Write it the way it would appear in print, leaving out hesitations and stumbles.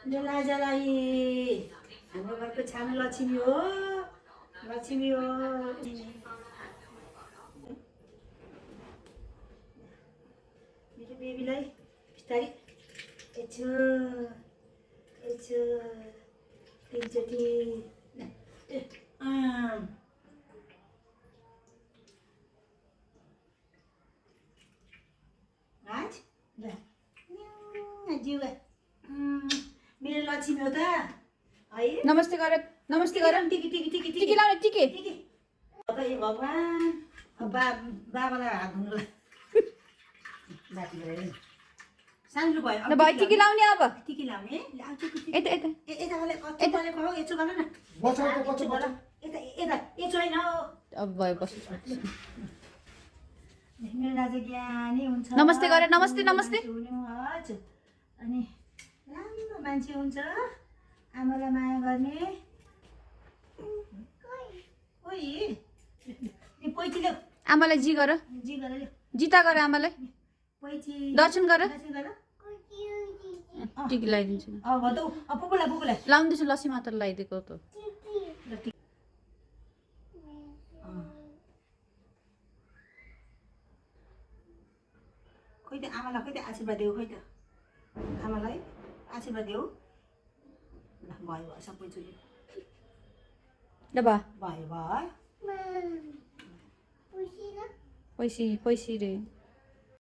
राजालाई हाम्रो घरको छानो लक्ष्मी हो, लक्ष्मी हो। मेरो बेबीलाई बिस्तारै यचो यचो तिनचोटि मेरो लक्ष्मी हो त है। नमस्ते गर, नमस्ते गर। टिकी टिकी टिकी टिकी लाउने, टिकी टिकी। अब यो भगवान् अब बाबालाई हात धुनुलाई बाटी गयो सानो भयो। न भाइ टिकी लाउने अब। टिकी लाउने यता यता यता कतिले कहो यसो गर न यता यता यसो होइन अब भयो बस्छु। मेरो राजा ज्ञानी हुन्छ। नमस्ते गर, नमस्ते नमस्ते। हजुर अनि राम्रो मान्छे हुन्छ, आमालाई माया गर्ने। ओइ पैची ल्याऊ, आमालाई जी गर, जी गर ल्याऊ, जिता गर आमालाई। पैची दर्शन गर। दर्शन गर। टिकी लगाइदिन्छु। अब त पुपुलाई लाउँदैछु, लक्ष्मी मातालाई लगाइदिएको त। खोइ त आमालाई खोइ त आशीर्वाद देऊ, खोइ त आमालाई आशीर्वाद देऊ। ल भयो भयो सबै चुल्यो ल बा भयो भयो। पैसी पैसी रे।